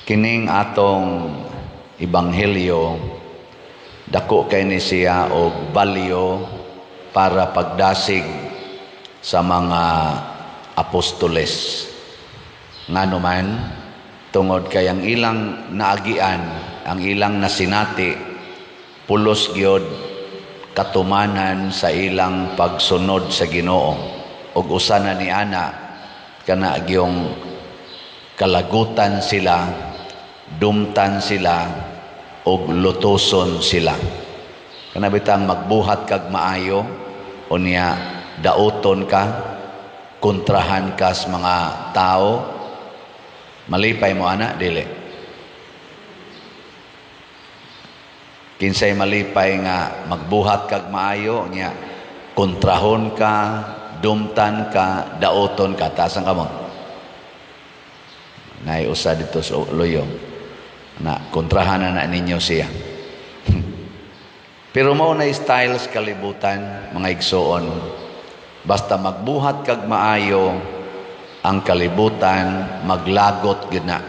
Kining atong ebanghelyo, dako kay ni siya og value para pagdasig sa mga apostoles. Ngano man, tungod kay ang ilang naagian, ang ilang nasinati, pulos gyud katumanan sa ilang pagsunod sa Ginoo. Ug usa na ni ana kana gyung kalagutan sila, dumtan sila, ug lutuson sila. Kana bitang magbuhat kag maayo, unya dauton ka, kontrahan ka sa mga tao, malipay mo ana, dili? Kinsay malipay nga magbuhat kag maayo, nya kontrahon ka, dumtan ka, dauton ka? Taas ang kamot. Naay usa dito sa luyong na kontrahan na na ninyo siya. Pero mao na styles kalibutan, mga igsoon. Basta magbuhat kag maayo, ang kalibutan maglagot gyud na.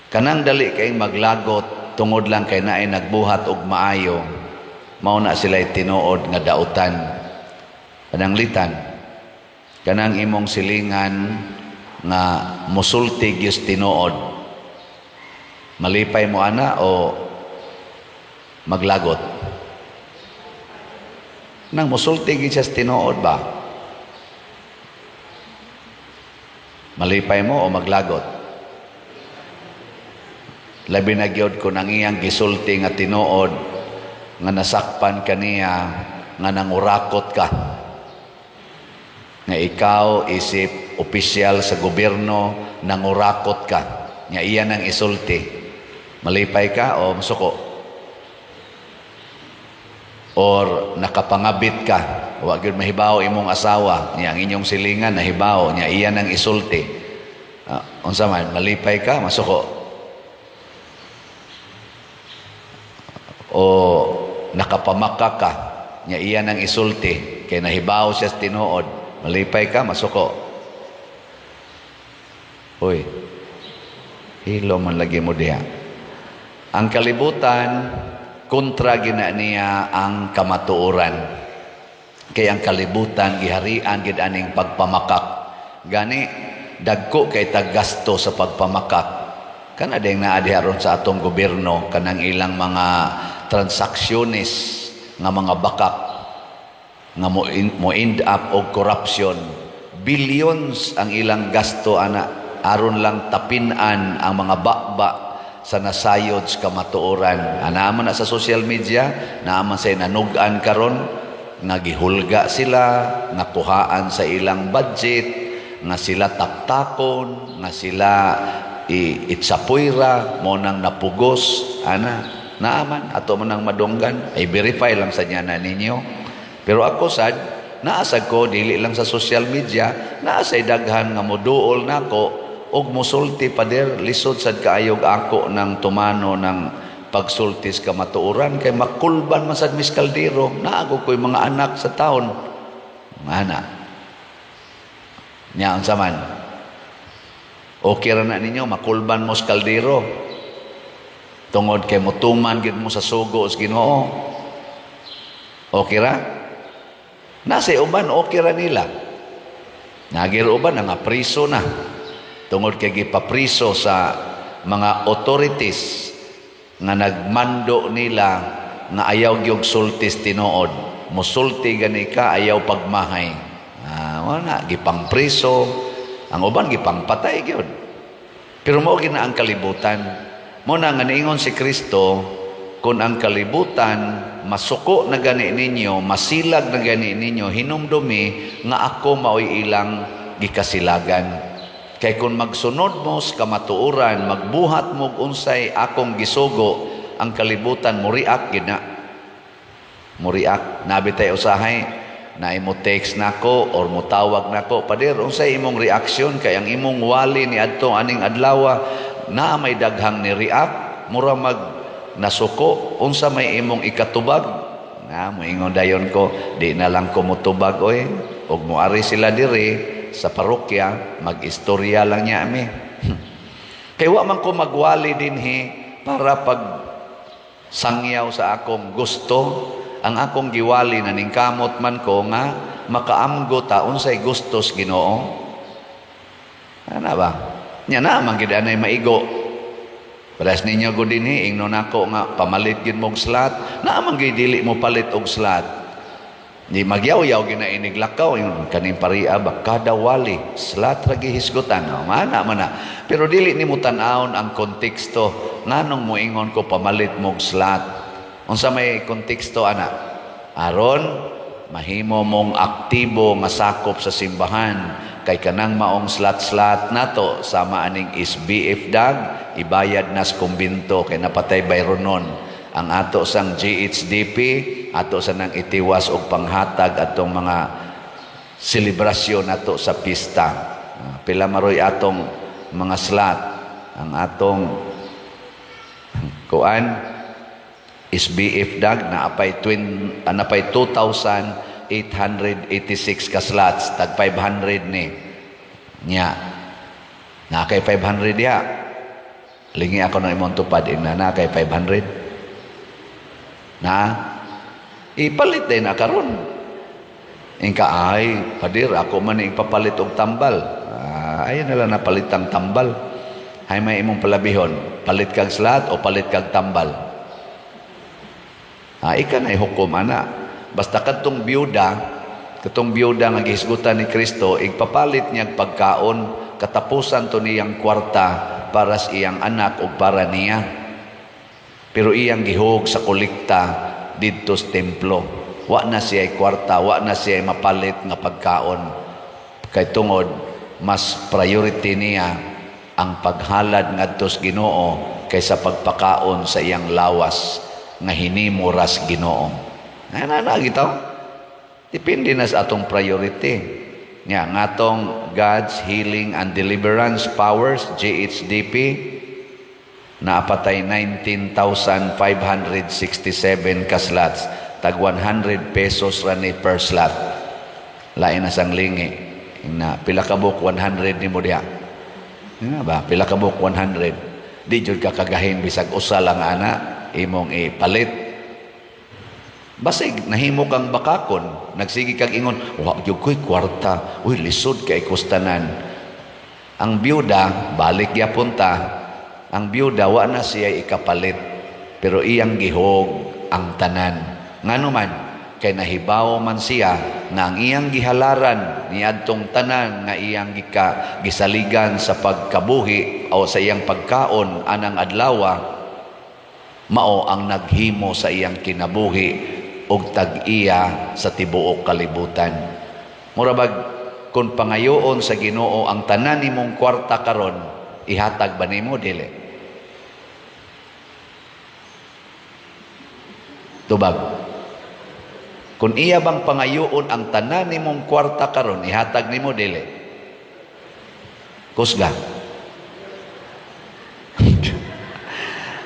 Kanang dali kay maglagot tungod lang kay naay nagbuhat og maayo, mao na sila tinuod nga dautan. Pananglitan, kanang imong silingan nga musulti gyud tinuod, malipay mo ana o maglagot? Nang musulti gyud siya sa tinuod ba? Malipay mo o maglagot? Labi na gyud kung ang iyang gisulti nga tinuod nga nasakpan kaniya nga nangurakot ka, nga ikaw isip opisyal sa gobyerno, nangurakot ka nga iya nang isulti, malipay ka o musuko? Or nakapangabit ka, wa gyud mahibaw imong asawa niya, ang inyong silingan nahibaw niya, iya nang isulti, unsa man, malipay ka, masuko? O nakapamaka ka niya, iya nang isulti kay nahibaw siya sa tinuod, malipay ka, masuko? Uy, hilo man lagi mo diha. Ang kalibutan, kontra gina niya ang kamatuoran. Kay ang kalibutan giharian gid aning pagpamakak. Gani dagko kay taggasto sa pagpamakak. Kana ding naa diha ron sa atong gobyerno, kanang ilang mga transaksyones nga mga bakak nga mo end up og corruption. Billions ang ilang gasto ana aron lang tapin-an ang mga bakba sa nasayod sa kamatuoran. Ana man na sa social media, naa man say nanugan karon nga gihulga sila, nga kuhaan sa ilang budget, nga sila taktakon, nga sila itsapuyra, mo nang napugos, ana, naaman, ato man ang madunggan, ay verify lang sa niya na ninyo. Pero ako sad, naasag ko, dili lang sa social media, naasay daghan nga moduol nako, og musulti, "Pader, lisod sad kaayog ako ng tumano ng pagsultis kamatuoran kay makulban man sad mis kaldero, naago ko'y mga anak sa taon." Ana nya, unsa man, okay ra na ninyo makulban mo sa kaldero tungod kay mutuman gid mo sa sugo sa Ginoo? Okay ra? Nasa uban, okay ra nila. Nagir uban nga priso na tungod kay gipapriso sa mga authorities nga nagmando nila nga ayaw gyud sultis tinuod. Musulti gani ka, ayaw pagmahay. Wala gipangpriso ang uban, gipangpatay gyud. Pero mao gina ang kalibutan. Mo na nga niingon si Kristo, kung ang kalibutan masuko na gani ninyo, masilag na gani ninyo, hinumdumi nga ako maoy ilang gikasilagan. Kay kung magsunod mo sa kamatuoran, magbuhat mo unsay akong gisugo, ang kalibutan muriak gina. Muriak. Nabi tayo usahay, na imo text nako or mutawag nako, "Pader, unsay imong reaksyon kay ang imong wali ni adto aning adlaw na may daghang ni react, mura mag nasuko, unsa may imong ikatubag?" Na moingon dayon ko, "Di na lang ko motubag oy, ug moari sila diri sa parokya, mag-istorya lang niya ami." Kay wa man ko magwali dinhi para pag sangyaw sa akong gusto. Ang akong giwali, naningkamot man ko nga makaamgo ta unsay gustos Ginoo. Ana ba? Nya na man gid anay maigo. Paras ninyo ko dinhi, ingnon nako nga pamalit gid mo og slot, naa man gid dili mo palit og slot. Di magyaw-yaw gina inig lakaw yung kaning paria ba, kada wali slot ra gihisgutan, no, mana man na. Pero dili nimo tan-awon ang konteksto nganong moingon ko pamalit mog slot. Unsa may konteksto ana? Aron mahimo mong aktibo nga sakop sa simbahan, kay kanang maong slot-slot nato sama aning SBF dag, ibayad nas kumbinto kay napatay bayronon. Ang ato sang GHDP, ato sa nang itiwas og panghatag atong mga selebrasyon nato sa pista. Ah, pila maroy atong mga slot. Ang atong kuan SBF dag naapay twin napay 2,886 ka slots, tag 500 ni. Nya na kay 500 diha, lingi ako ng imong tupad ina na kay 500 na ipalit din na karon. Ingka, "Ay, padir, ako man ing papalit og tambal." Ah, ayun na lang, napalit ang tambal. Hay, may imong palabihon, palit kag slot o palit kag tambal? Ah, ika na hukom ana. Basta katong biyuda nga gihisgutan ni Kristo, igpapalit niya pagkaon, katapusan to niyang kwarta para sa iyang anak ug para niya. Pero iyang gihog sa kolekta didto sa templo. Wa na siya kwarta, wa na siya mapalit nga pagkaon. Kay tungod mas priority niya ang paghalad ngadto sa Ginoo kaysa pagpakaon sa iyang lawas nga hinimo ras Ginoo. Na na gitaw. Depende na sa atong priority. Nga ngatong God's Healing and Deliverance Powers, GHDP, naapatay 19,567 ka slots, tag 100 pesos ra ni per slot. Lain na sang lingi na pila ka buok 100 nimo diha nga ba, pila ka buok 100, di jud ka kagahin bisag usa lang ana imong ipalit. Basig nahimo kang bakakon, nagsige kag ingon, "Wa gyud ko'y kwarta, uy, lisod kay kustanan." Ang byuda, balik gyapon ta, ang byuda wa na siya ikapalit, pero iyang gihog ang tanan. Ngano man? Kay nahibaw man siya na ang iyang gihalaran niadtong tanan nga iyang gisaligan sa pagkabuhi o sa iyang pagkaon anang adlawa, mao ang naghimo sa iyang kinabuhi og tag-iya sa tibuok kalibutan. Mura bag kung pangayoon sa Ginoo ang tanan nimong kwarta karon, ihatag ba nimo, dili? Tubag. Kung iya bang pangayoon ang tanan nimong kwarta karon, ihatag nimo, dili? Kusga.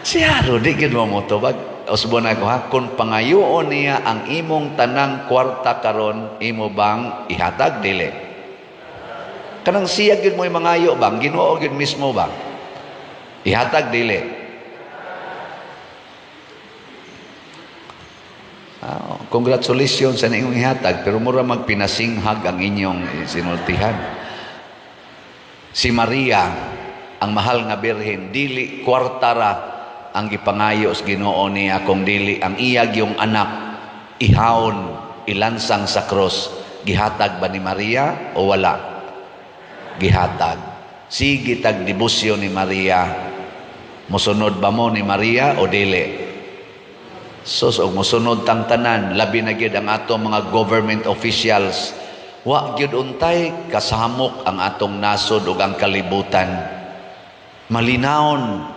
Siyaro, di gid mo motubag. Usbon ako ha, kung pangayoon niya ang imong tanang kwarta karon, imo bang ihatag, dili? Kanang siya gid mo'y mangayo bang, Ginoo gid mismo ba? Ihatag, dili? Ah, congratulations sa inyong ihatag, pero mura magpinasinghag ang inyong sinultihan. Si Maria, ang mahal nga birhen, dili kwarta ra ang gipangayo sa Ginoo niya kung dili ang iyag yung anak ihawon, ilansang sa cross. Gihatag ba ni Maria o wala? Gihatag. Sige tag debosyon ni Maria. Mosunod ba mo ni Maria o dili? Sus, og mosunod tang tanan, labi na gyud ang atong mga government officials. Wa gyud untay kasamok ang atong nasod ug ang kalibutan. Malinawon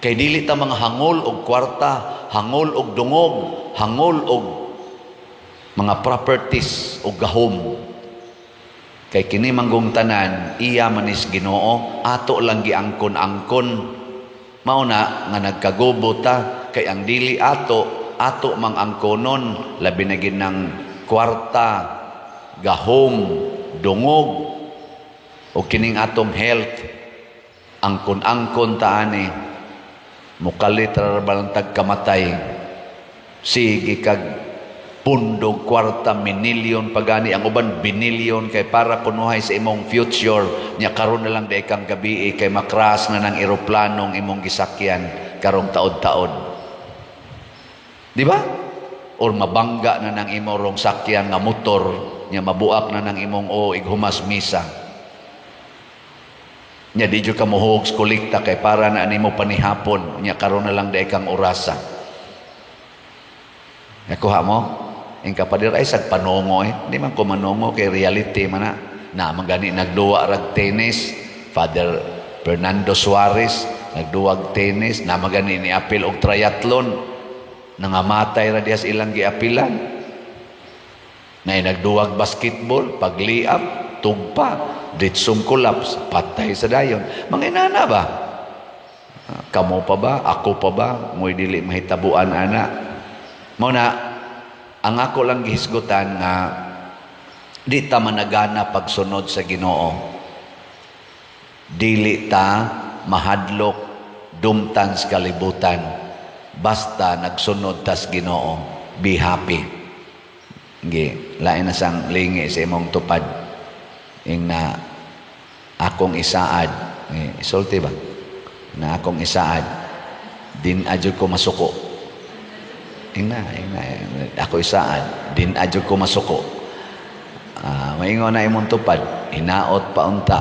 kay dili ta mga hangol og kwarta, hangol og dungog, hangol og mga properties o gahom. Kay kini manggong tanan, iya manis Ginoo, ato lang giangkon-angkon. Mao na nga nagkagubo ta kay ang dili ato, ato mang angkonon, labi na gid ng kwarta, gahom, dungog o kining atong health. Angkon-angkon ta ani, mukalit ra balantag kamatay. Sige kag pundog kwarta, minilyon pagani, ang uban binilyon, kay para kunuhay sa imong future nya. Karon na lang di kang gabi kay makras na ng eroplanong imong gisakyan karong taod-taod, di ba? Or mabangga na ng imong sakyan nga motor nya, mabuak na ng imong o ighumas misa nya, di jud ka mohuog sa kolekta kay para na nimo panihapon nya. Karon na lang di kang orasa. Nakuha mo? Ang kapadir ay sag panongo eh. Di man ko manongo kay reality man na. Na man gani nagduwa rag tennis. Father Fernando Suarez nagduwag tennis. Na man gani ni apil og triathlon. Nangamatay ra diha sa ilang giapilan. Na nagduwag basketball, pagliap, tugpa, ditsong collapse, patay sa dayon. Mga inana ba? Kamo pa ba? Ako pa ba? Mo'y dili mahitabuan ana. Mao na ang ako lang gihisgutan nga di ta managana pagsunod sa Ginoo. Dili ta mahadlok dumtan sa kalibutan. Basta nagsunod tas Ginoo, be happy. Gi, lain na sang lingi sa imong tupad. Ing na akong isaad, eh, isulti ba? Na akong isaad, din adyo ko masuko. Ing na, ako isaad, din adyo ko masuko. Ah, maingon na imong tupad, hinaot pa unta.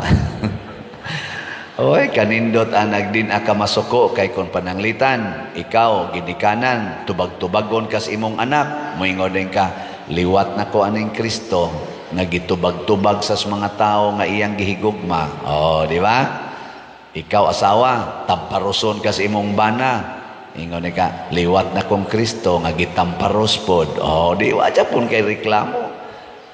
Oy, kanindot ang nagdin ka masuko kay kon pananglitan, ikaw ginikanan, tubag-tubagon kas imong anak, moingon din ka, liwat na ko aning Kristo nga gitubag-tubag sa mga tao nga iyang gihigugma. Oh, di ba? Ikaw asawa, tamparoson ka sa imong bana. Ingon ni ka, liwat na kong Kristo nga gitamparos pod. Oh, di wa pun kay reklamo.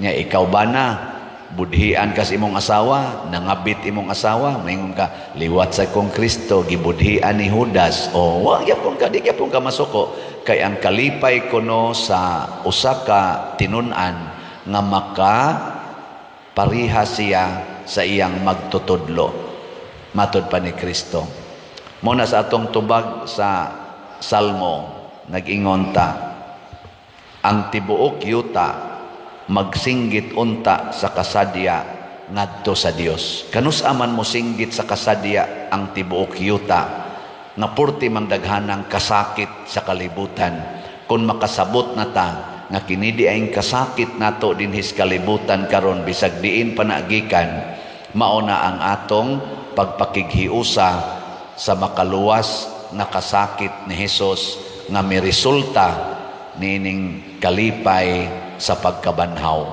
Nya ikaw bana, budhian ka sa imong asawa, nangabit imong asawa, maingon ka, liwat sa kong Kristo, gibudhian ni Judas. Oh, wa gyapon ka, di gyapon ka masuko. Kay ang kalipay kuno sa usa ka tinun-an nga maka pariha siya sa iyang magtutudlo. Matod pa ni Kristo. Muna sa atong tubag sa Salmo, nag-ingon ta, ang tibuok yuta magsinggit unta sa kasadya ngadto sa Dios. Kanus-a man mo singgit sa kasadya ang tibuok yuta nga purti mang daghanang kasakit sa kalibutan, kung makasabot na ta nga kini di ay kasakit nato dinhis kalibutan karon, bisag diin pa nagikan, mao na ang atong pagpakighiusa sa makaluwas nga kasakit ni Hesus nga miresulta niining kalipay sa pagkabanhaw.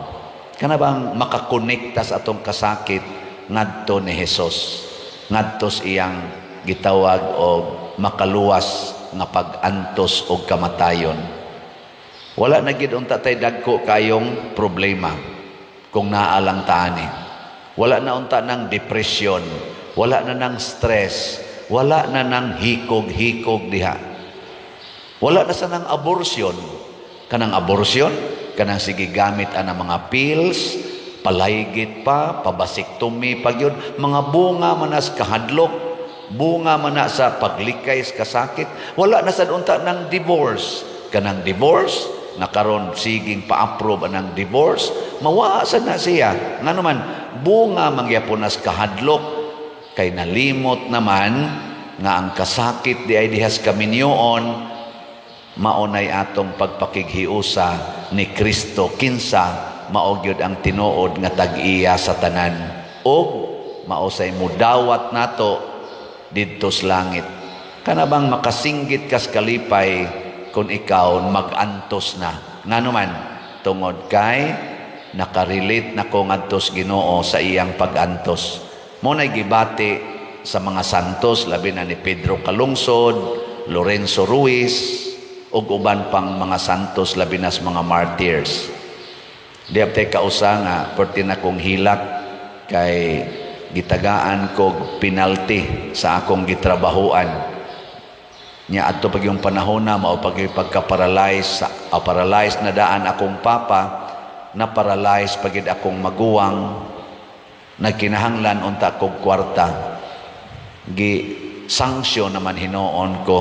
Kana bang makakonekta sa atong kasakit ngadto ni Hesus, ngadto sa iyang gitawag og makaluwas nga pag-antos og kamatayon. Wala na gid unta tay dagko kayong problema kung naa lang ta ani. Wala na unta ng depression, wala na ng stress, wala na ng hikog-hikog diha. Wala na sa nang abortion. Kanang abortion, kanang sige gamit ang mga pills, palaygit pa, pa-vasectomy pa gyud, mga bunga manas kahadlok, bunga man na sa paglikay sa kasakit. Wala na sad unta ng divorce. Kanang divorce, nga karon siging pa-approve anang divorce, mawa sad na siya. Ngano man, bunga mangyapon nas kahadlok kay nalimot naman nga ang kasakit di ay dihas kaminyoon maunay atong pagpakighiusa ni Kristo, kinsa mao gyud ang tinuod nga tag-iya sa tanan ug mao say mudawat nato didto sa langit. Kana bang makasinggit kas kalipay kung ikaw mag-antos na? Ngano man, tungod kay nakarelate na ko ngadto sa Ginoo sa iyang pag-antos. Mao nay gibati sa mga santos, labi na ni Pedro Calungsod, Lorenzo Ruiz ug uban pang mga santos, labi na sa mga martyrs. Di abtay kausa nga perti na kong hilak kay gitagaan kog penalty sa akong gitrabahuan. Nya adto pag yung panahon na mao pag yung pagka-paralyze, paralyzed na daan akong papa, na paralyze pagid akong maguwang, nagkinahanglan unta kog kwarta. Gi sanction naman hinuon ko,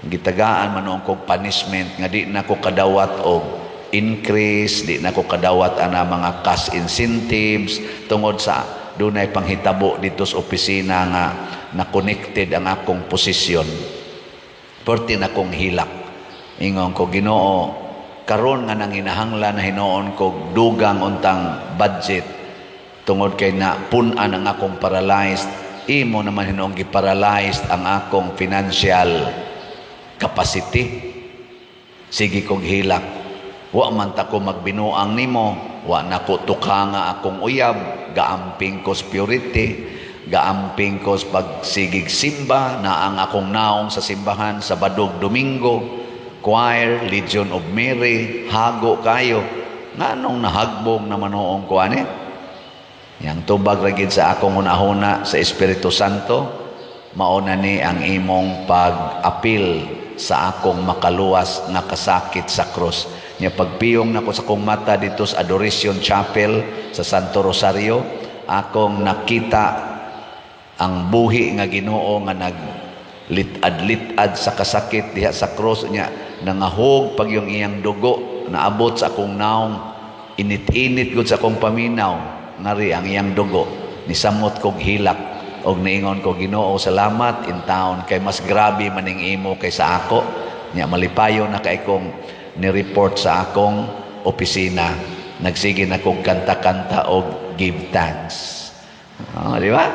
gitagaan man noon kog punishment nga di na ko kadawat og increase, di na ko kadawat ana mga cash incentives tungod sa dunay panghitabo dito sa opisina nga na connected ang akong posisyon. Perti na kong hilak. Ingon ko, "Ginoo, karon nga nanginahanglan na hinuon ko dugang untang budget tungod kay na pun-an ang akong paralyzed, imo naman hinuon gi-paralyzed ang akong financial capacity." Sige kog hilak. Wa man ta ko magbinuang nimo, wa na ko tukanga akong uyab, gaamping ko sa purity, gaamping ko sa pagsigig simba, na ang akong naong sa simbahan sa Badog Domingo, choir, Legion of Mary, hago kayo. Nganong nahagbong naman noong ko ani? Yang tubag ra gid sa akong hunahuna sa Espiritu Santo, mao na ni ang imong pag-apil sa akong makaluwas nga kasakit sa krus. Nya pagpiyong nako sa akong mata dito sa Adoration Chapel sa Santo Rosario, akong nakita ang buhi nga Ginoo nga nag litad-litad sa kasakit diha sa krus niya, nangahog pag yung iyang dugo naabot sa akong naong, init-init gud sa akong paminaw ngari ang iyang dugo. Nisamot kog hilak og niingon ko, "Ginoo, salamat in town kay mas grabe maning imo kaysa ako." Nya malipayon na kay kong ni-report sa akong opisina. Nagsige na kog kanta-kanta og give thanks. Oh, di ba?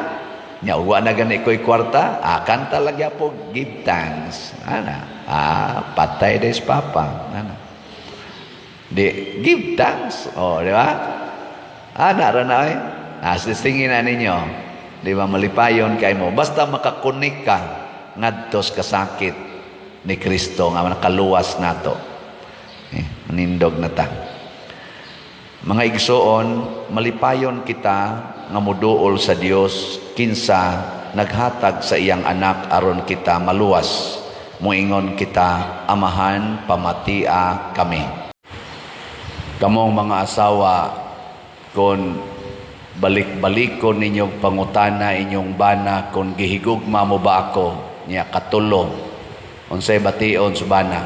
Nya wa na gani ko'y kwarta, kanta lagi po give thanks. Ana, patay des papa. Ana. Di give thanks. Oh, di ba? Ana ra na ay. Tingin na ninyo. Di ba malipayon kay mo basta maka-connect ka ngadto sa kasakit ni Kristo nga nakaluwas nato. Eh, manindog na ta. Mga igsoon, malipayon kita nga muduol sa Dios kinsa naghatag sa iyang anak aron kita maluwas. Muingon kita, "Amahan, pamatia kami." Kamong mga asawa, kung balik-balikon ninyong pangutana inyong bana kung gihigugma mo ba ako, niya katulo, unsay bation sa bana?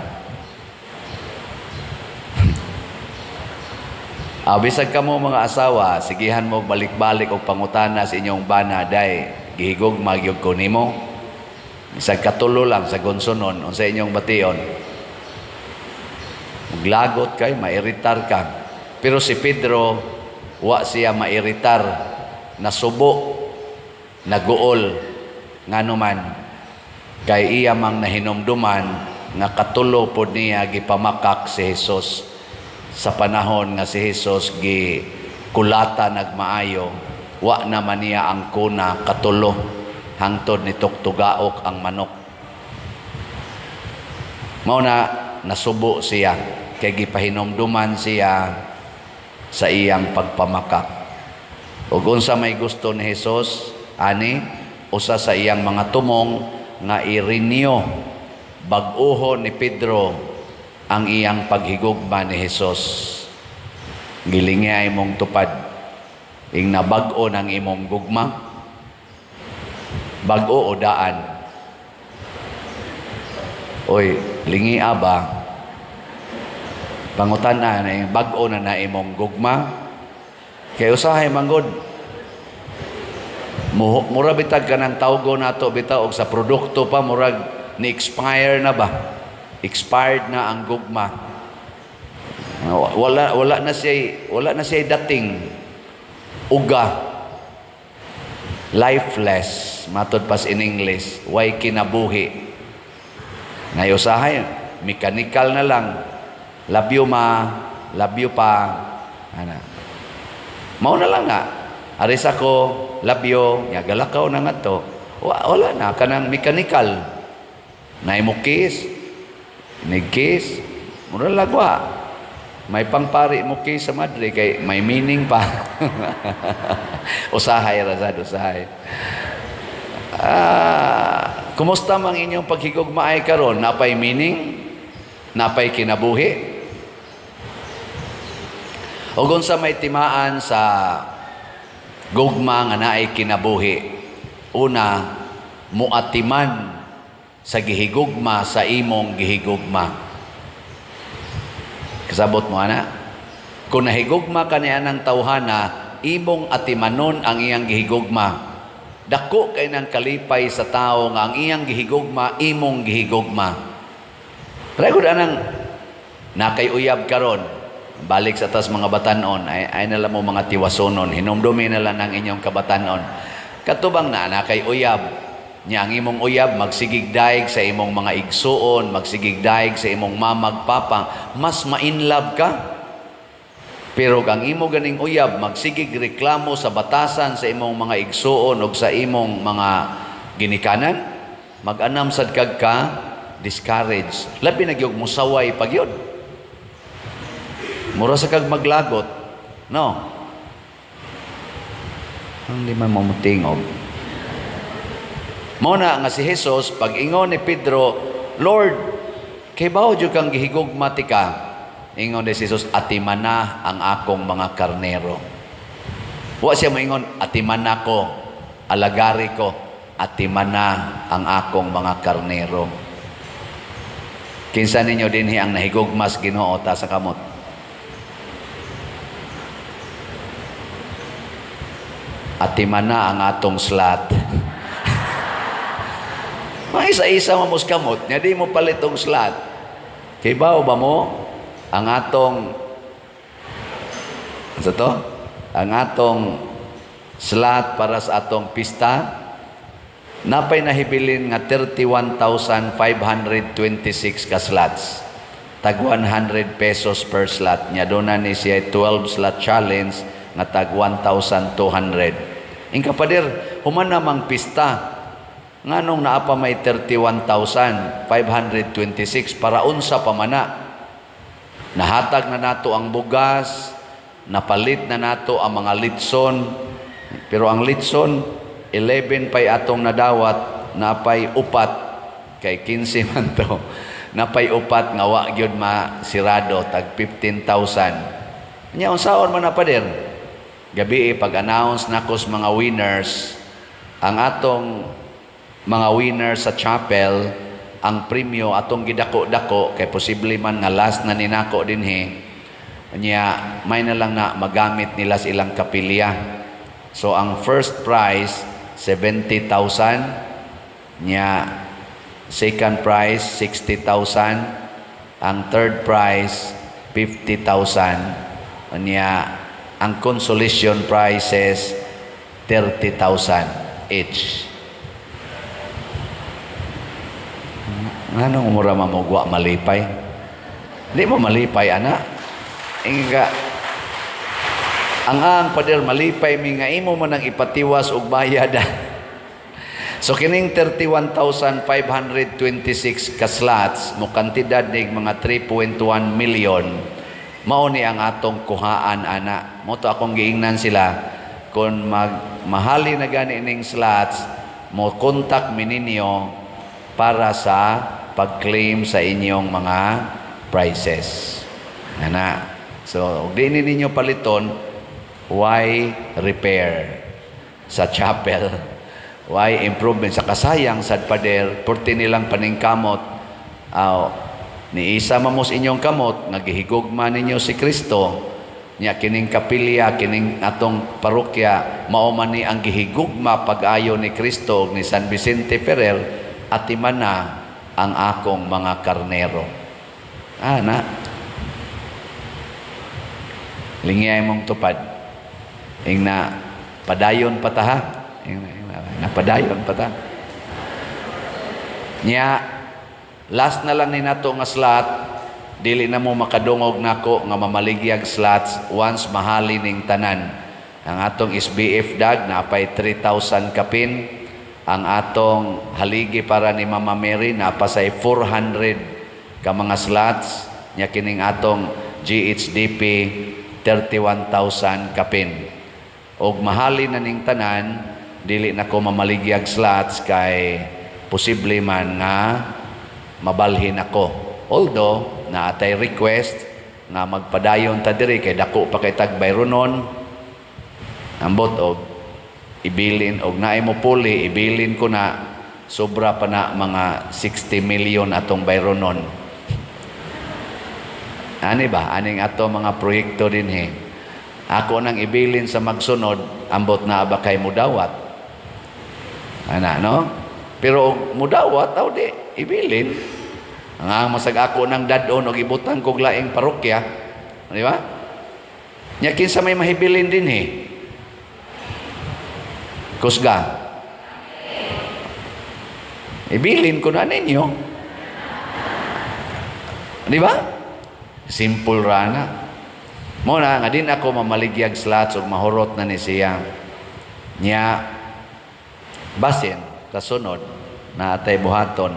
Bisag kamo mga asawa, sigihan mo balik-balik og pangutana sa inyong bana, "Day, gihigugma gyud ko nimo?" Bisag katulo lang sa gonsonon, unsay inyong bation? Maglagot kay, mairitar ka. Pero si Pedro, wa siya mairitar, nasubo, naguol, ngano man, kay iya mang nahinumduman nga katulo pod niya gipamakak si Jesus sa panahon nga si Jesus gi kulata nagmaayo, wa naman niya ang kuna katulo hangtod ni tuktugaok ang manok. Mao na nasubo siya kay gipahinumduman siya sa iyang pagpamakak. Ug unsa may gusto ni Jesus ani, usa sa iyang mga tumong nga i-renew, bag-ohon ni Pedro ang iyang paghigugma ni Jesus. Gilingi imong tupad ing nabag-o ng imong gugma, bag-o o daan? Oy, lingi ba? Pangutan-a na bag-o na na imong gugma. Kay usahay manggod mura bitag ka ng tawgo nato bitaw og sa produkto pa, murag ni expire na ba, expired na ang gugma. Wala na siya dating uga, lifeless matod pas in English, way kinabuhi. Nay usahay mechanical na lang, "Love you, ma. Love you, pa." Ana, mao na lang na aris ako, "Love you." Nya galakaw na nga to. Wala na kanang mechanical na imo kiss, nig kiss, mura lagwa. May pangpari mo kiss sa madre kay may meaning pa. Usahay ra sad, usahay. Kumusta mang inyong paghigugmaay karon? Napay meaning? Napay kinabuhi? O unsa may timaan sa gugma nga naay kinabuhi? Una, Muatiman sa gihigugma sa imong gihigugma. Kasabot mo ana? Kung nahigugma ka niya ng tawhana, imong atimanon ang iyang gihigugma. Dako kay ng kalipay sa tao nga ang iyang gihigugma, imong gihigugma. Record anang nakay uyab karon, balik sa tas mga batanon, ay nala mo mga tiwasonon, hinumdumi na lang ang inyong kabatanon. Katubang na nakay uyab, nya ang imong uyab magsigig daig sa imong mga igsuon, magsigig daig sa imong mamag papa, mas ma-inlove ka. Pero ang imo ganing uyab magsigig reklamo sa batasan sa imong mga igsuon o sa imong mga ginikanan, mag-anam sad kag ka discourage. Labi na gyud musaway pag yun. Mura sa kag maglagot. No? Hindi man mo mutingog. Mao na nga si Jesus, pag ingon ni Pedro, "Lord, kay bawo jud kang gihigugma tika." Ingon ni si Jesus, "Atimana ang akong mga karnero." Wa siya moingon, "Atimana ko, alagari ko, atimana ang akong mga karnero." Kinsa ninyo dinhi ang nahigugmas Ginoo ta sa kamot? Atimana ang atong slot. Mga isa-isa mo mos kamot, nga di mo palit og slot. Kay bao ba mo ang atong sa to? Ang atong slot para sa atong pista napay nahibilin nga 31,526 ka slots. Tag 100 pesos per slot. Nya doon na ni siya 12 slot challenge nga tag 1,200. Ingka pader, human namang pista nganong naa pa may 31,526, para unsa pa man na? Nahatag na nato ang bugas, napalit na nato ang mga litson, pero ang litson 11 pay atong nadawat, napay upat kay 15 man to, napay upat nga wa gyud masirado, tag 15,000. Nya unsaon man na, pader? Gabi pag-announce nako sa mga winners, ang atong mga winners sa chapel, ang premyo atong gidako-dako kay posible man nga last na ninako dinhi. Nya may na lang na magamit nila sa ilang kapilya. So ang first prize 70,000, nya second prize 60,000, ang third prize 50,000, nya ang consolation prizes 30,000 each. Nganong mura mamugwa malipay? Di mo malipay, ana? Inga, ang pader, malipay mi nga imo man ang ipatiwas og bayad. So kining 31,526 ka slots mo kantidad nig mga 3.1 million, mao ni ang atong kuhaan ana. Mo to akong giingnan sila, kung mag mahali na gani ning slots, mo contact mi ninyo para sa pag-claim sa inyong mga prizes. Ana. So, og di ni ninyo paliton, why repair sa chapel? Why improvement? Sa kasayang sad pader, porti nilang paningkamot. Aw, ni isa mamos inyong kamot, nga gihigugma ninyo si Kristo, nya kining kapilya, kining atong parokya, mao man ni ang gihigugma pag-ayo ni Kristo ug ni San Vicente Ferrer, atimana ang akong mga karnero. Ana. Lingiyay mong tupad. Ingna, "Padayon pa ta ha." Ingna, "Padayon pa ta." Nya, last na lang ni nato nga slot, dili na mo makadungog nako nga mamaligyag slots once mahali ning tanan. Ang atong SBF dag, napay 3,000 kapin. Ang atong haligi para ni Mama Mary, napasay 400 ka mga slots. Nya kining atong GHDP 31,000 kapin. Og mahali na ning tanan, dili na ko mamaligyag slots kay posible man nga mabalhin ako. Although naatay request nga magpadayon ta diri kay dako pa kay tag bayronon. Ambot og ibilin og naay mo puli, ibilin ko na. Sobra pa na mga 60 million atong bayronon. Ani ba? Aning ato mga proyekto dinhi. Ako nang ibilin sa magsunod, ambot na ba kay mudawat. Ana, no? Pero og mudawat, aw di, ibilin. Ang masag ako nang dad-on og ibutang kog laing parokya. Di ba? Nya kinsa may mahibilin dinhi? Kusga. Ibilin ko na ninyo. Di ba? Simple ra na. Mo na nga din ako mamaligyag slots ug mahurot na ni siya. Nya basin sa sunod na atay buhaton.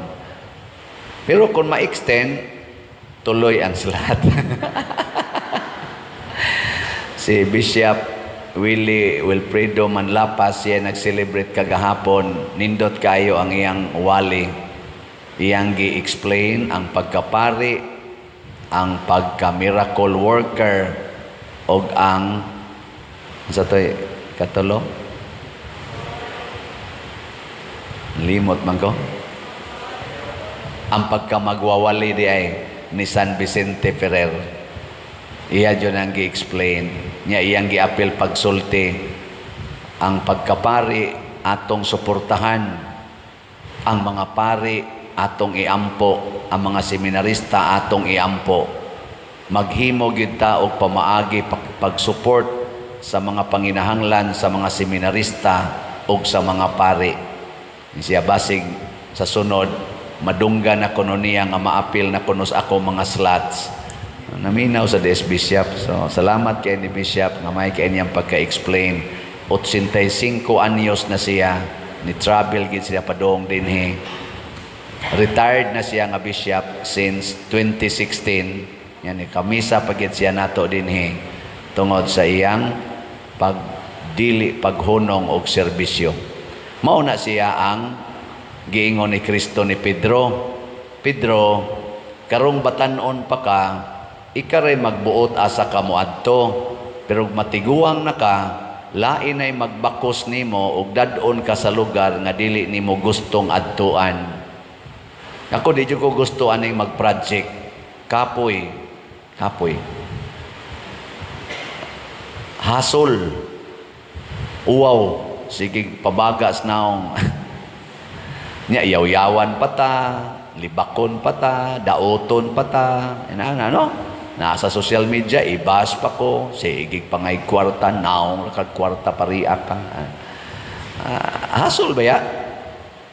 Pero kung ma-extend, tuloy ang slot. Si Bishop Willie Wilfredo Manlapas siya nag-celebrate kagahapon. Nindot kayo ang iyang wali. Iyang gi-explain ang pagkapari, ang pagka-miracle worker, og ang sa to'y katulo? Limot man ko. Ang pagkamagwawali di ay ni San Vicente Ferrer. Iya dyan ang gi-explain. Niya iyang gi-apil pagsulti. Ang pagkapari atong suportahan. Ang mga pari atong iampo. Ang mga seminarista atong iampo. Maghimo gyud ta og pamaagi pag-support sa mga panginahanglan sa mga seminarista ug sa mga pari. Siya basig sa sunod madungga na kuno niya nga maapil na kuno sa ako mga slots. Naminaw sa DS Bishop. So salamat kay ni Bishop nga may kay niyang pagka-explain. 85 anyos na siya, ni travel gid siya padung dinhi. Retired na siya nga bishop since 2016. Yan ni kamisa pagid siya nato dinhi tungod sa iyang pagdili paghunong og serbisyo. Mao na siya ang giingon ni Kristo ni Pedro. Pedro, karong batan-on pa ka, ikaray magbuot asa ka moadto, pero matiguang na ka, lain ay magbakos nimo ug dad-on ka sa lugar nga dili nimo gustong adtuan. Ako di jud ko gusto aning mag-project. Kapoy. Kapoy. Hasol. Uwaw. Sige, pabagas naong. Nya, yaw-yawan pa ta, libakon pa ta, daoton pa ta. Ina, ano? Nasa social media, ibas pa ko. Sige, pangay kwarta, naong kag kwarta pariya ka. Hasol ba ya?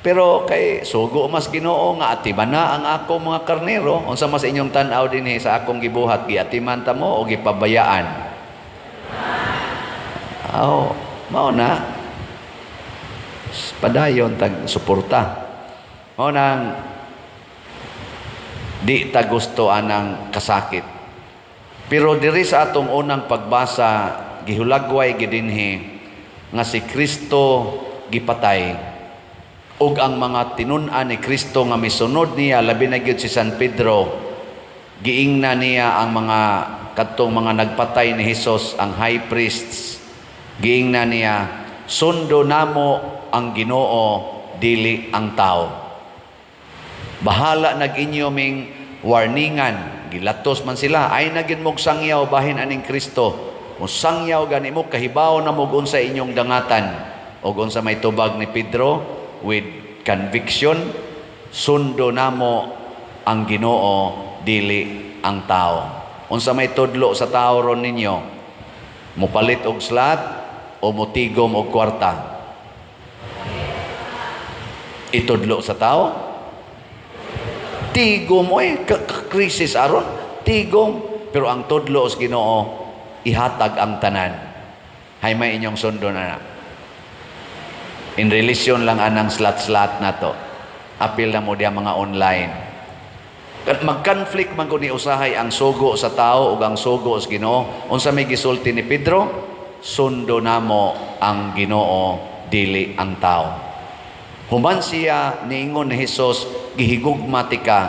Pero kay sugo mas Ginoo nga atiman na ang ako mga karnero. Unsa mas inyong tan-aw dinhi sa akong gibuhat, giatiman ta mo o gipabayaan? Aw, mao na. Padayon tag suporta. Mao nang di ta gusto anang kasakit. Pero diri sa atong unang pagbasa, gihulagway gidinhi nga si Kristo gipatay ug ang mga tinun-an ni Kristo nga misunod niya, labi na gyud si San Pedro, giingna niya ang mga kadtong mga nagpatay ni Hesus, ang high priests. Giingna niya, "Sundo namo ang Ginoo, dili ang tao. Bahala nag inyo ming warningan." Gilatos man sila, "Ay nagin mog sangyaw bahin aning Kristo. Kung sangyaw gani mo, kahibaw na mo unsa inyong dangatan." Og unsa may tubag ni Pedro with conviction? "Sundo namo ang Ginoo, dili ang tao." Unsa may tudlo sa tao ron ninyo? Mupalit og slot o mutigom og kwarta? Itudlo sa tao? Tigom oy, krisis aron, tigom. Pero ang tudlo sa Ginoo, ihatag ang tanan. Hay may inyong sundon ana. In relation lang anang slot-slot na to. Apil na mo diya mga online. Mag-conflict man ko ni usahay ang sugo sa tao ug ang sugo sa Ginoo. Unsa may gisulti ni Pedro? "Sundo namo ang Ginoo, dili ang tao." Human siya niingon ni Hesus, "Gihigugma tika."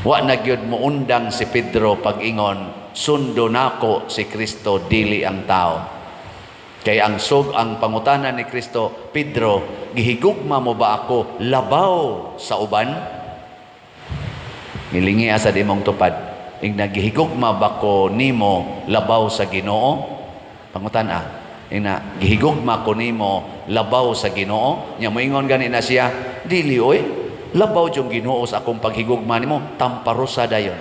Wa na gyud moundang si Pedro pag-ingon, "Sundo nako si Kristo, dili ang tao." Kay ang pangutana ni Kristo, "Pedro, gihigugma mo ba ako labaw sa uban?" Ngilingi sa imong tupad. Ing nagihigugma ba ko nimo labaw sa Ginoo? Pangutana. Ina, gihigugma ko nimo labaw sa Ginoo? Nya moingon gani na siya, "Dili oy, labaw yung Ginoo sa akong paghigugma nimo." Tamparosa dayon.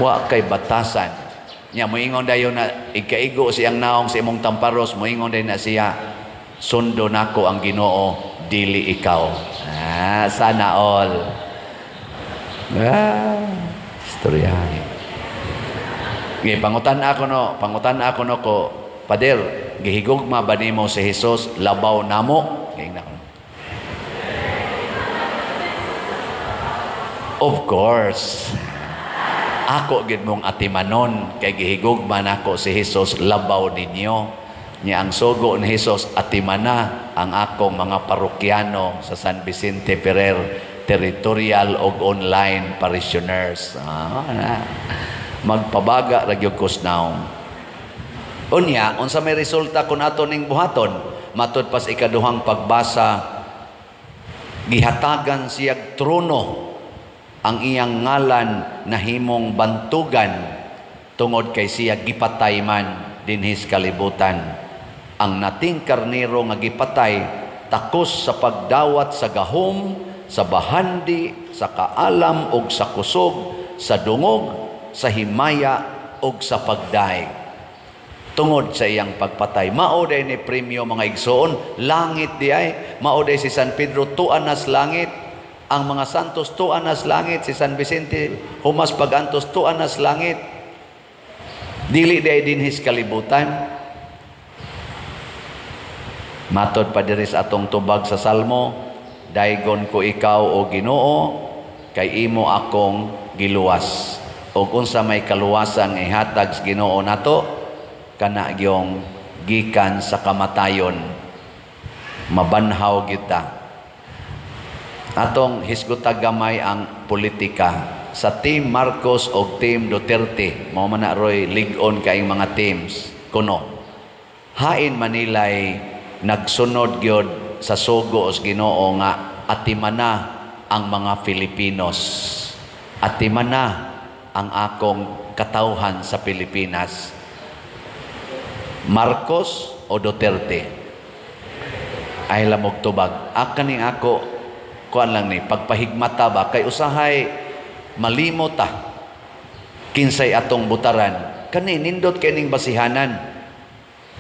Wa kay batasan. Nya moingon dayon na ikaigo siyang naong sa imong tamparos, moingon dayon na siya, "Sundo nako ang Ginoo, dili ikaw." Ah, sana all. Ah, istoryahe. Ngi pangutan ako no ko, "Pader, gihigugma ba nimo si Jesus labaw namo?" Giingnan ko. Of course. Ako gid mong atimanon kay gihigugma nako si Jesus labaw ninyo. Nya ang sugo ni Jesus, atimana ang akong mga parokyano sa San Vicente Ferrer territorial og online parishioners. Ah, na. Magpabaga ra gyud kos naong. Unya, unsa may resulta kung ato ning buhaton? Matud pas ikaduhang pagbasa, gihatagan siyag trono, ang iyang ngalan nahimong bantugan tungod kay siya gipatay man dinhis kalibutan. Ang nating karnero nga gipatay takos sa pagdawat sa gahom, sa bahandi, sa kaalam ug sa kusog, sa dungog, sa himaya ug sa pagdaig. Tungod sa iyang pagpatay. Mao day ni premyo, mga igsoon, langit di ay. Mao day si San Pedro tuan nas langit. Ang mga santos tuan nas langit, si San Vicente humas pagantos tuan nas langit. Dili day dinhis kalibutan. Matod pa diri sa atong tubag sa Salmo, "Daygon ko ikaw, o Ginoo, kay imo akong giluwas." O kung sa may kaluwasan nga ihatag sa Ginoo nato, kana gyong gikan sa kamatayon, mabanhaw kita. Atong hisgutag gamay ang politika sa Team Marcos o Team Duterte. Mao man na roy lig-on kaing mga teams kuno. Hain Manilay nagsunod gyud sa sugo sa Ginoo nga atimana ang mga Filipinos, atimana ang akong katawhan sa Pilipinas? Marcos o Duterte? Ay lamog tubag. Akaning ako, kuan lang ni pagpahigmata ba, kay usahay malimot ta kinsay atong butaran. Kani nindot kay ning basihanan,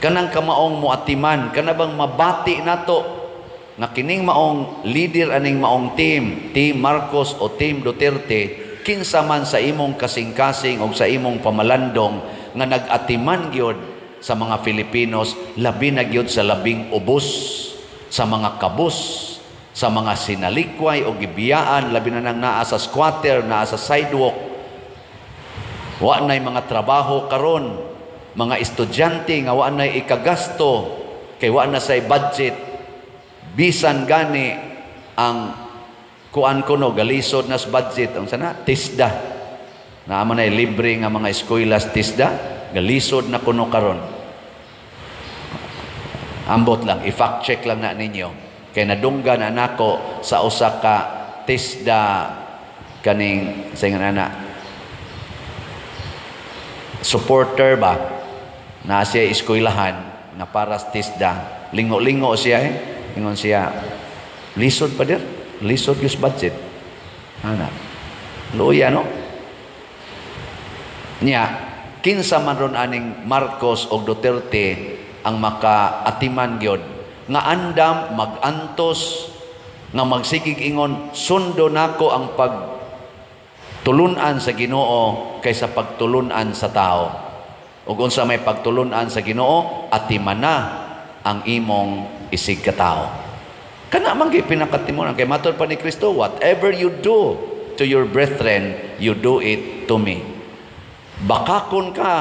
kanang kamaong moatiman, kana bang mabati nato nga kining maong leader aning maong team, Team Marcos o Team Duterte, kinsa man sa imong kasing-kasing o sa imong pamalandong nga nag-atiman gyud sa mga Filipinos, labi na gyud sa labing ubos, sa mga kabus, sa mga sinalikway o gibiyaan, labi na nang naa sa squatter, naa sa sidewalk, wa na'y mga trabaho karon, mga estudyante nga wa na'y ikagasto kay wa na say budget, bisan gani ang kuan kuno galisod na sa budget ang sana TESDA, naa man ay libre nga mga eskwela sa TESDA, galisod na kuno karon. Ambot lang, i-fact check lang na ninyo kay nadunggan na nako sa usa ka TESDA kaning sa ingon ana supporter ba na siya eskwelahan nga para sa TESDA. Lingo-lingo siya eh. Ingon siya, "Lisod pa dir, lisod yung budget ana." Luya no niya. Kinsa man ron aning Marcos o Duterte ang makaatiman gyud nga andam magantos, nga magsigig ingon, "Sundo nako ang pag tulunan sa Ginoo kaysa pagtulunan sa tao"? Ug unsa may pagtulunan sa Ginoo? Atimana ang imong isig katao. Kana man gyud pinakatimunan kay matod pa ni Kristo, "Whatever you do to your brethren, you do it to me." Bakakon ka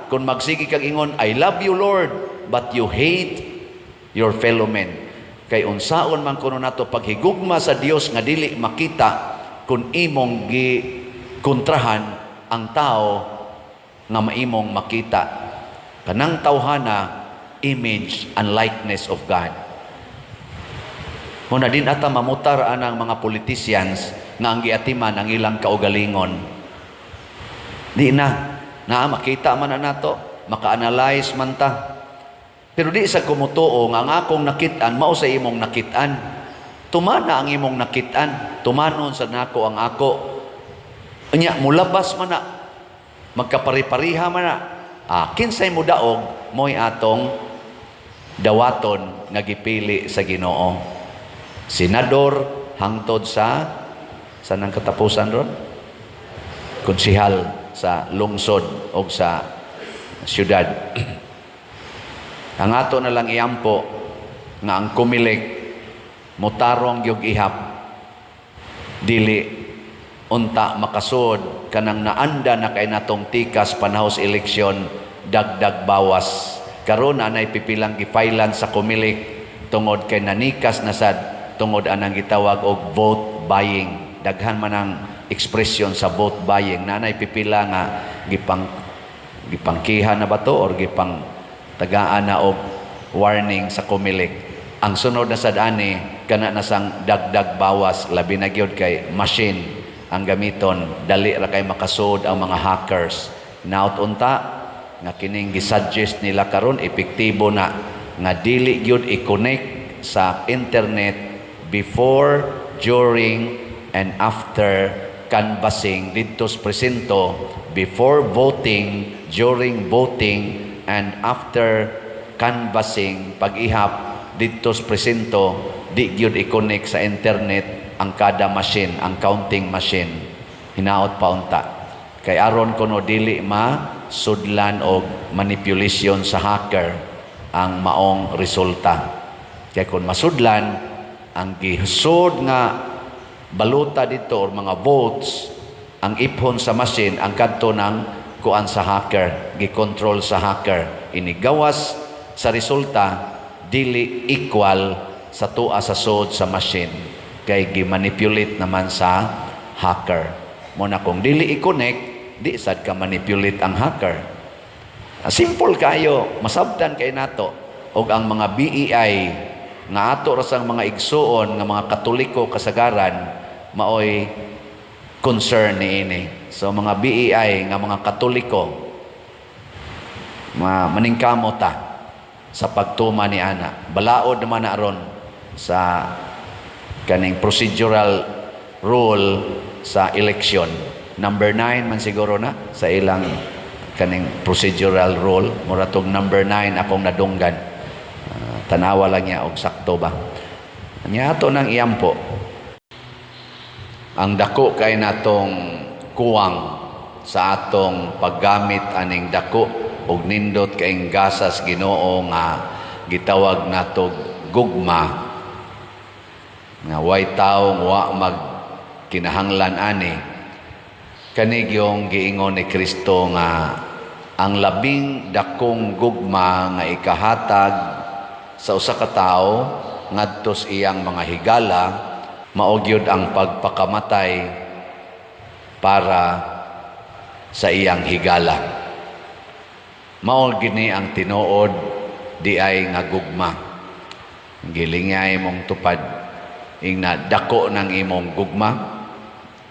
kung magsige kag ingon, "I love you, Lord," but you hate your fellow men. Kay unsaon man kuno nato paghigugma sa Dios nga dili makita kung imong gi kontrahan ang tao nga maimong makita? Kanang tawhana image and likeness of God. Muna din ata mamutar anang mga politicians nga ang giatiman ang ilang kaugalingon. Di na. Na makita man na nato, maka-analyze man ta. Pero di sa kumutuo nga ang akong nakit-an mao sa imong nakit-an. Tumana ang imong nakit-an, tumanon sa nako ang ako. Unya mulabas man na, magkapari-pariha man na. Ah, kinsay mo daog mo'y atong dawaton nga gipili sa Ginoo. Senador hangtod sa nang katapusan ron, konsihal sa lungsod o sa syudad. Ang ato na lang iampo nga ang Comelec motarong gyud ihap, dili unta makasud kanang naanda na kay natong tikas panahos eleksyon, dagdag bawas. Karon anay pipilang gifailan sa Comelec tungod kay nanikas na sad tungod anang gitawag og vote buying. Daghan man ang ekspresyon sa vote buying. Nanay pipila nga gipangkiha na ba to or gipang tagaan na og warning sa Comelec. Ang sunod na sad ani kana na sang dagdag bawas, labi na gyud kay machine ang gamiton, dali ra kay makasud ang mga hackers. Naot unta nga kining gisuggest nila karon epektibo na nga dili gyud i-connect sa internet before, during and after canvassing didto sa presinto, before voting, during voting and after canvassing, pag-ihap didto sa presinto, di gyud i-connect sa internet ang kada machine, ang counting machine. Hinaot pa unta kay aron kuno dili ma sudlan og manipulation sa hacker ang maong resulta. Kay kung masudlan ang gisud nga balota dito or mga votes, ang iphon sa machine ang kadto ng kuan sa hacker, gikontrol sa hacker, inigawas sa resulta dili equal sa tua sa sud sa machine kay gimanipulate naman sa hacker. Mo na kung dili i-connect, di sad ka manipulate ang hacker. Ah, simple kayo, masabtan kay nato. Og ang mga BEI nga ato ra sang mga igsuon nga mga Katoliko kasagaran maoy concern niini. So mga BEI nga mga Katoliko, ma maningkamo ta sa pagtuma ni ana. Balaod naman na aron sa kaning procedural rule sa election. Number 9 man siguro na sa ilang kaning procedural rule. Mura tog number 9 akong nadunggan. Ah, tanawa lang niya og sakto ba. Nya ato nang iampo. Ang dako kay natong kuwang sa atong paggamit aning dako og nindot kaing gasas Ginoo nga gitawag nato gugma, nga way tawo wa mag kinahanglan ani, kanigyong giingon ni Kristo nga ang labing dakong gugma nga ikahatag sa usa ka tawo ngadto sa iyang mga higala mao gyud ang pagpakamatay para sa iyang higala. Mao gini ang tinuod di ay nga gugma. Gilingay mong tupad ingna dako ng imong gugma.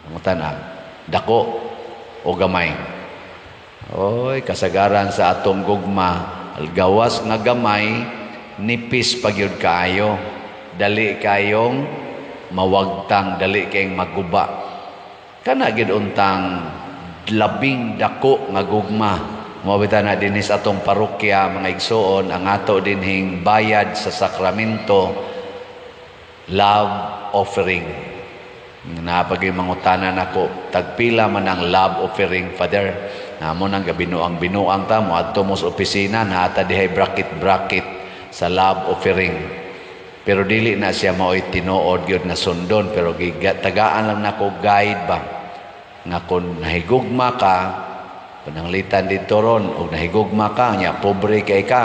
Pangutan-a, dako o gamay? Oy, kasagaran sa atong gugma, gawas nga gamay, nipis pa gyud kaayo. Dali kayong mawagtang, dali kayong maguba. Kana gid untang labing dako nga gugma. Mao bitaw na dinhi sa atong parokya, mga igsuon, ang ato dinhing bayad sa sakramento, love offering. Napagay mangutana nako, tagpila man ang love offering, Father? Namo nang gabinuang binuang ta mo adto mo sa opisina, naata dihay bracket bracket sa love offering. Pero dili na siya mao'y tinuod gyud nga sundon, pero tagaan lang nako guide ba nga kung nahigugma ka, pananglitan dito ron og nahigugma ka nya pobre kay ka,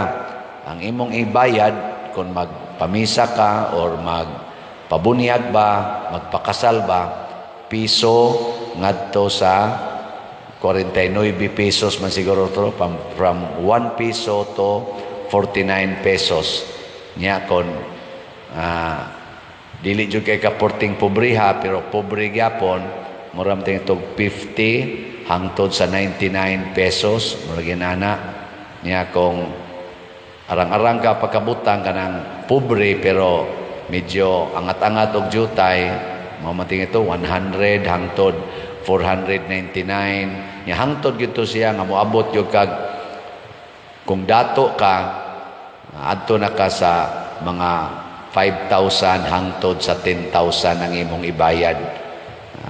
ang imong ibayad kung magpamisa ka or magpabunyag ba, magpakasal ba, piso ngadto sa 49 pesos man siguro to, from 1 piso to 49 pesos. Nya kon dili jud kay ka porting pobreha, pero pobre gyapon, mura man itong 50 hangtod sa 99 pesos, mura ginana. Nya kung arang-arang ka pagkabutang, kanang pobre pero medyo angat-angat og jutay, mao man ito 100 hangtod 499. Nya hangtod gyud to siya nga moabot gyud kag kung dato ka, adto na ka sa mga 5,000 hangtod sa 10,000 ang imong ibayad.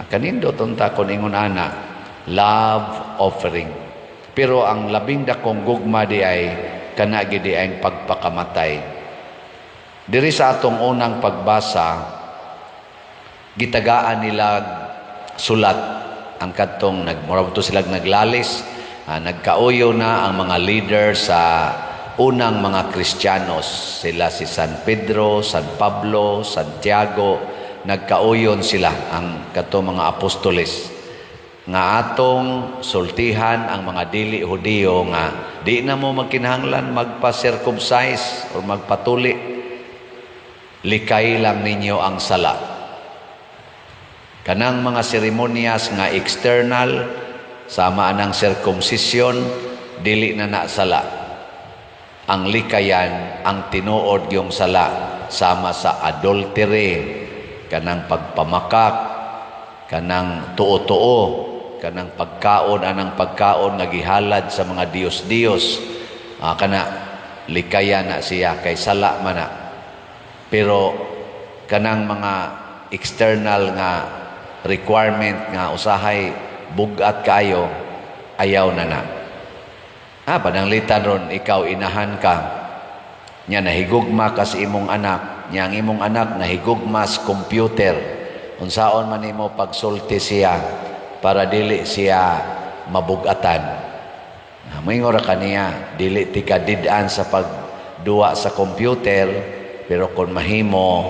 Kanindot unta kon ingon ana, love offering. Pero ang labing dakong gugma di ay kana gid di ay pagpakamatay. Diri sa atong unang pagbasa, gitagaan nila sulat ang kadtong nagmura to sila naglalis, nagkauyo na ang mga leader sa unang mga Kristiyanos, sila si San Pedro, San Pablo, Santiago. Nagkauyon sila ang kadtong mga apostoles nga atong sultihan ang mga dili Hudiyo nga di na mo magkinahanglan magpa-circumcise or magpatuli, likay lang ninyo ang sala. Kanang mga seremonyas nga external, sama anang circumcision, dili na na sala. Ang likayan ang tinuod yung sala, sama sa adultery, kanang pagpamakak, kanang tuo-tuo, kanang pagkaon anang pagkaon nga gihalad sa mga diyos-diyos, kana likayan na siya kay sala man na. Pero kanang mga external nga requirement nga usahay bugat kayo, ayaw na na. Pananglitan ron, ikaw inahan ka. Nya nahigugma ka sa imong anak. Nya ang imong anak nahigugma sa computer. Unsaon man nimo pagsulti siya para dili siya mabugatan? Moingon ra kaniya, "Dili ti ka did-an sa pagduwa sa computer, pero kung mahimo,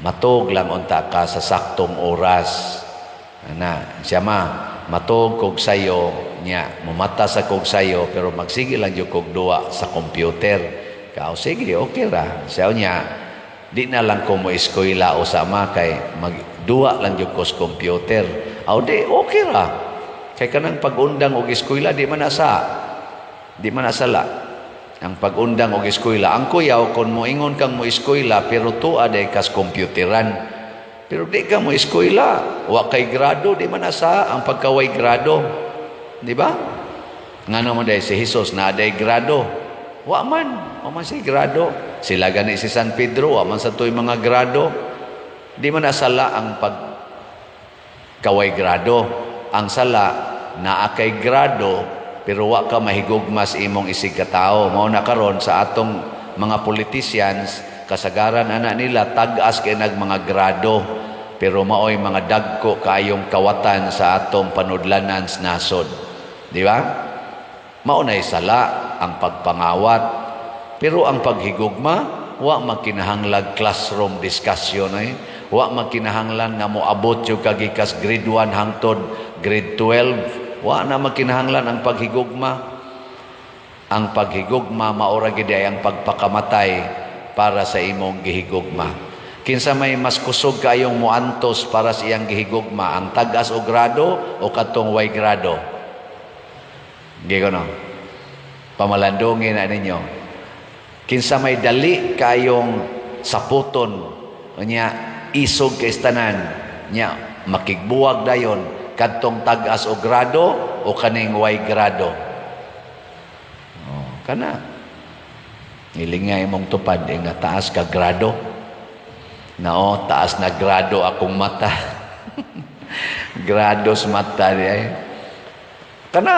matug lang unta ka sa saktong oras." Ana, siya ma, "Matug kog sayo, nya, mumata sa kog sayo, pero magsige lang jud kog duwa sa computer." Kao, "Sige, okay ra." Siya niya, "Di na lang ko mo eskwela o sama kay magduwa lang jud ko sa computer." Aw di, okay ra. Kay kanang pag-undang og eskwela, di man na sala. Ang pag-undang og eskwela, ang kuyaw kung moingon kang mo eskwela pero tuwa day kas computeran. Pero di ka mo eskwela, wa kay grado, di man na sa ang pagkaway grado. Di ba? Ngano mo day si Jesus na day grado? Wa man, wa man siya grado. Sila gani si San Pedro, wa man sa to'y mga grado. Di man na sala ang pag kaway grado. Ang sala, naa kay grado, pero wa ka mahigugma sa imong isig katao. Mao na karon sa atong mga politicians, kasagaran ana nila tag-as kay nag mga grado, pero maoy mga dagko kaayong kawatan sa atong panudlanan sa nasod. Di ba? Mao nay sala ang pagpangawat. Pero ang paghigugma, wa magkinahanglag classroom discussion eh. Wa magkinahanglan nga moabot yung kagikas grade 1 hangtod grade 12. Wa na magkinahanglan ang paghigugma. Ang paghigugma maora gid ay ang pagpakamatay para sa imong gihigugma. Kinsa may mas kusog kayong muantos para sa iyang gihigugma, ang tag-as og grado o katong way grado? Gigo no? Pamalandungin na ninyo. Kinsa may dali kayong saputon, nya isog kay tanan, nya makigbuwag dayon, kadtong tag-as og grado o kaning way grado? Oh, kana. Iling nga imong tupad, eh, nga taas ka grado. Nao, taas na grado akong mata. Grado sa mata di ay. Kana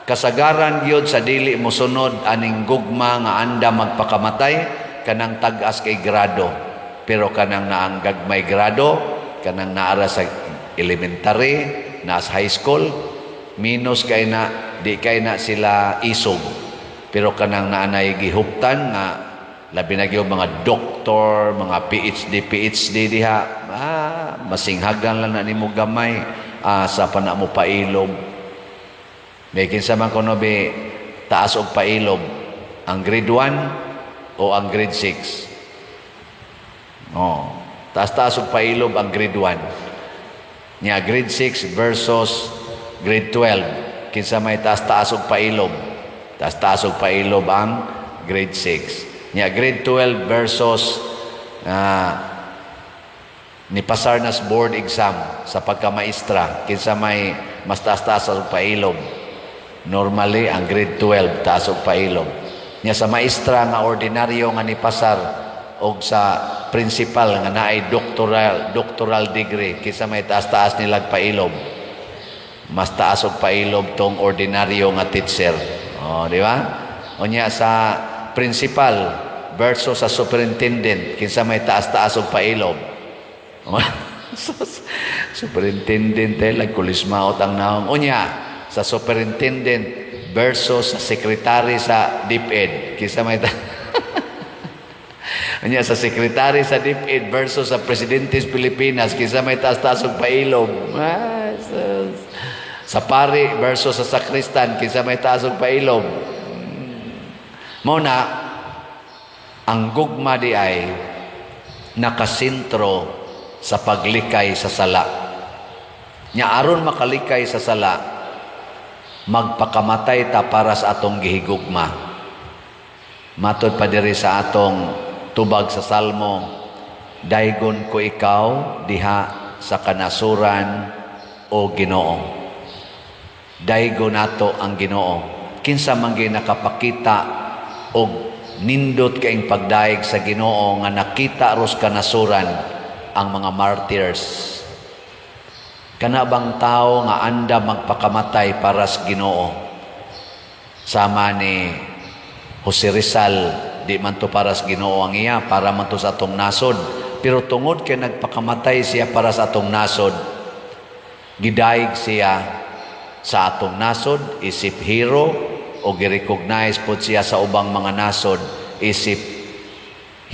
kasagaran gyud sa dili mosunod aning gugma nga anda magpakamatay, kanang tag-as kay grado. Pero kanang naang gagmay grado, kanang naara sa elementary, naa sa high school, minus kay na, di kay na sila isog. Pero kanang naanay gihuptan nga labi na gyud mga doktor, mga PhD, PhD diha, masinghagan lang na nimo gamay, asa pa na mo pailob. May kinsa man kuno be taas og pailob? Ang grade 1 o ang grade 6? Oh, taas-taas og pailob ang grade 1. Nya grade 6 versus grade 12. Kinsa may taas-taas og pailob? Taas-taas og pailob ang grade 6. Nya grade 12 versus ni pasar nas board exam sa pagkamaestra, kinsa may mas taas-taas og pailob? Normally, ang grade 12 taas og pailob. Nya sa maestra nga ordinaryo nga ni pasar og sa principal nga naay doctoral degree, kinsa may taas-taas nilag pailob? Mas taas og pailob tong ordinaryo nga teacher. Oh, di ba? Unya sa principal versus sa superintendent, kinsa may taas-taas og pailob? Superintendent eh, nagkulismaot ang naong. Unya, sa superintendent versus sa secretary sa DepEd, kinsa may unya sa secretary sa DepEd versus sa presidente sa Pilipinas, kinsa may taas-taas og pailob? Ah, sus. Sa pari versus sa sakristan, kinsa may taas og pailob? Mao na ang gugma di ay nakasentro sa paglikay sa sala. Nya aron makalikay sa sala, magpakamatay ta para sa atong gihigugma. Matod pa diri sa atong tubag sa Salmo, "Daygon ko ikaw diha sa kanasuran, o Ginoo." Daygon nato ang Ginoo. Kinsa man gyud nakapakita og nindot kaing pagdayeg sa Ginoo nga nakita ros kanasuran? Ang mga martyrs. Kana bang tao nga anda magpakamatay para sa Ginoo? Sama ni Jose Rizal, di man to para sa Ginoo ang iya, para man to sa atong nasod. Pero tungod kay nagpakamatay siya para sa atong nasod, gidayeg siya sa atong nasod isip hero o gi-recognize pod siya sa ubang mga nasod isip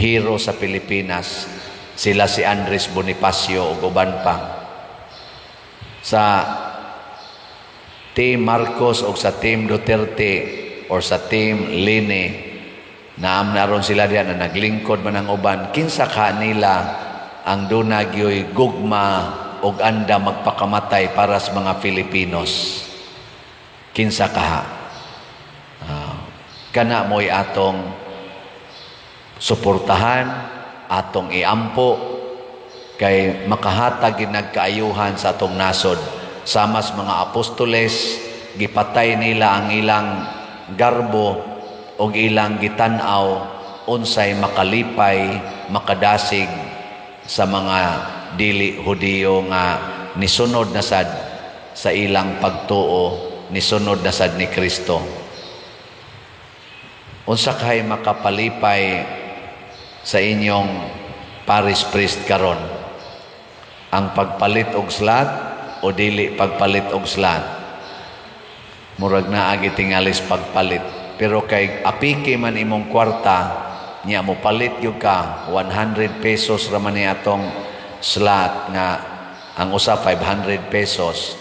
hero sa Pilipinas. Sila si Andres Bonifacio ug uban pa. Sa Team Marcos o sa Team Duterte or sa Team Leni, naam naron sila diyan na naglingkod man ang uban, kinsa ka nila ang duna gyoy gugma og anda magpakamatay para sa mga Filipinos? Kinsa kaha? Kana mo'y atong suportahan, atong iampo kay makahatag gid nagkaayuhan sa atong nasod. Sama sa mga apostoles, gipatay nila ang ilang garbo og ilang gitan-aw unsay makalipay, makadasig sa mga dili Hudiyo nga nisunod na sad sa ilang pagtuo, nisunod na sad ni Kristo. Unsa kay makapalipay sa inyong parish priest karon? Ang pagpalit og slot o dili pagpalit og slot? Murag naa gi tingalis pagpalit. Pero kay apiki man imong kwarta, nya mo palit gyud ka, 100 pesos ra man ni atong slot nga ang usa 500 pesos.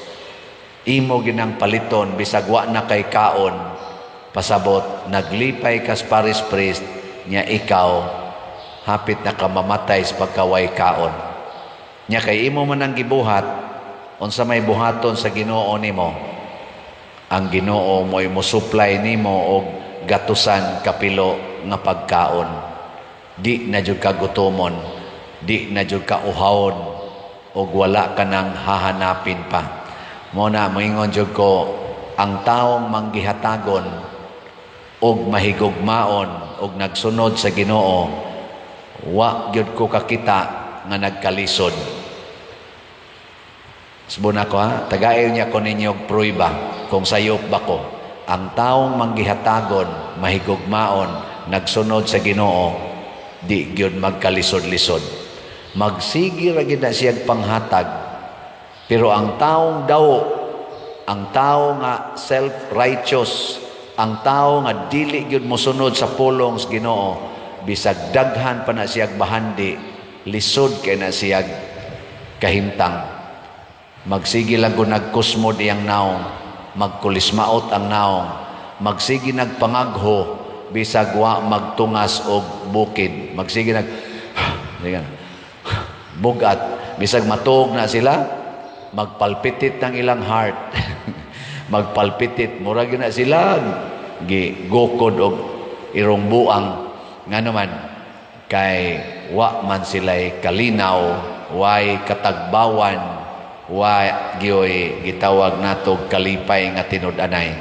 Imo ginang paliton bisag wa na kay kaon, pasabot naglipay kas parish priest, nya ikaw hapit na ka mamatay sa pagkaway kaon. Nya kay imo man ang gibuhat, unsa may buhaton sa Ginoo nimo? Ang Ginoo mo'y mo-supply nimo og gatusan kapilo nga pagkaon. Di na jud ka gutomon, di na jud ka uhawon, ug wala ka nang hahanapin pa. Mo na moingon jud ko, ang taong manggihatagon og mahigugmaon og nagsunod sa Ginoo, wa gyud ko kakita nga nagkalisod. Subon ako ha, tagayon niya ko ninyo og pruiba kung sayop ba ko. Ang taong manggihatagon, mahigugmaon, nagsunod sa Ginoo, di gyud magkalisod-lisod. Magsige ra gyud na siyag panghatag. Pero ang taong daw, ang tao nga self-righteous, ang tao nga dili gyud mosunod sa pulong sa Ginoo, bisag daghan pa na siyag bahandi, lisod kay na siyag kahimtang. Magsige lang kung nagkusmod iyang naong, magkulismaot ang naong, magsige nagpangagho, bisag wa magtungas og bukid. Magsige nag sige na. Bugat bisag matuog na sila, magpalpitate ng ilang heart. Magpalpitate, mura gyud na sila gi gukod og irong buang. Ngano man? Kay wa man sila'y kalinaw, way katagbawan, wa gyoy gitawag natog kalipay nga tinud-anay.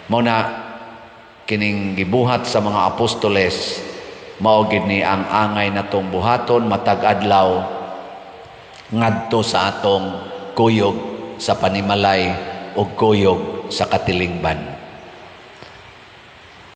Mao na kining gibuhat sa mga apostoles, mao gid ni ang angay natong buhaton matag adlaw ngadto sa atong kuyog sa panimalay ug kuyog sa katilingban.